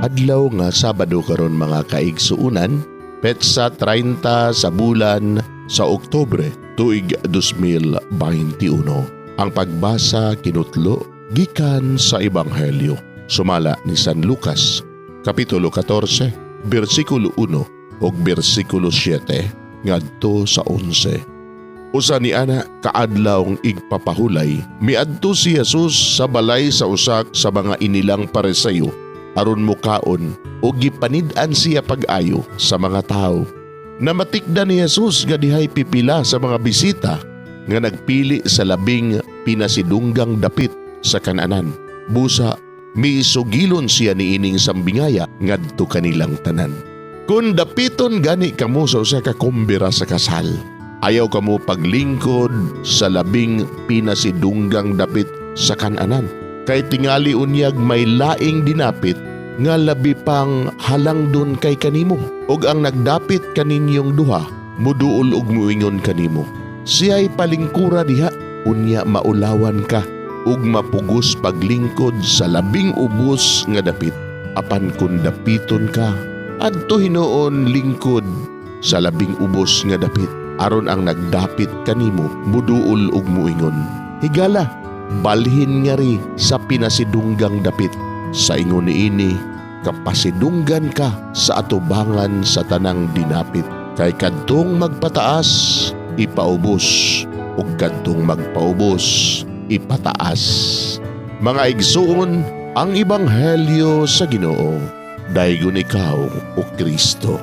Adlaw nga Sabado karon, mga kaigsuunan, petsa 30 sa bulan sa Oktubre, tuig 2021. Ang pagbasa kinutlo gikan sa Ebanghelyo sumala ni San Lucas, Kapitulo 14, bersikulo 1 ug bersikulo 7 ngadto sa 11. Usa ni ana kaadlawng igpapahulay, miadto si Jesus sa balay sa usa sa mga inilang Pariseo aron mukaon ug gipanid-an siya pag-ayo sa mga tawo. Namatikdan ni Jesus nga dihay pipila sa mga bisita nga nagpili sa labing pinasidunggang dapit sa kananan. Busa miisugilon siya niining sambingaya ngadto kanilang tanan. "Kung dapiton gani kamo sa usa ka kumbira sa kasal, ayaw kamo paglingkod sa labing pinasidunggang dapit sa kananan. Kay tingali unyag may laing dinapit nga labi pang halangdon kay kanimo. Ug ang nagdapit kaninyong duha muduol ug muingon kanimo, 'Siya'y palingkura diha.' Unya maulawan ka ug mapugos paglingkod sa labing ubos nga dapit. Apan kung dapiton ka, adto hinuon lingkod sa labing ubos nga dapit aron ang nagdapit kanimo muduol ug muingon, 'Higala, balhin ngari sa pinasidunggang dapit.' Sa ingon niini, kapasidunggan ka sa atubangan sa tanang dinapit. Kay kadtong magpataas, ipaubos, ug kadtong magpaubos, ipataas." Mga igsuon, ang Ebanghelyo sa Ginoo. Daygon ikaw, o Kristo.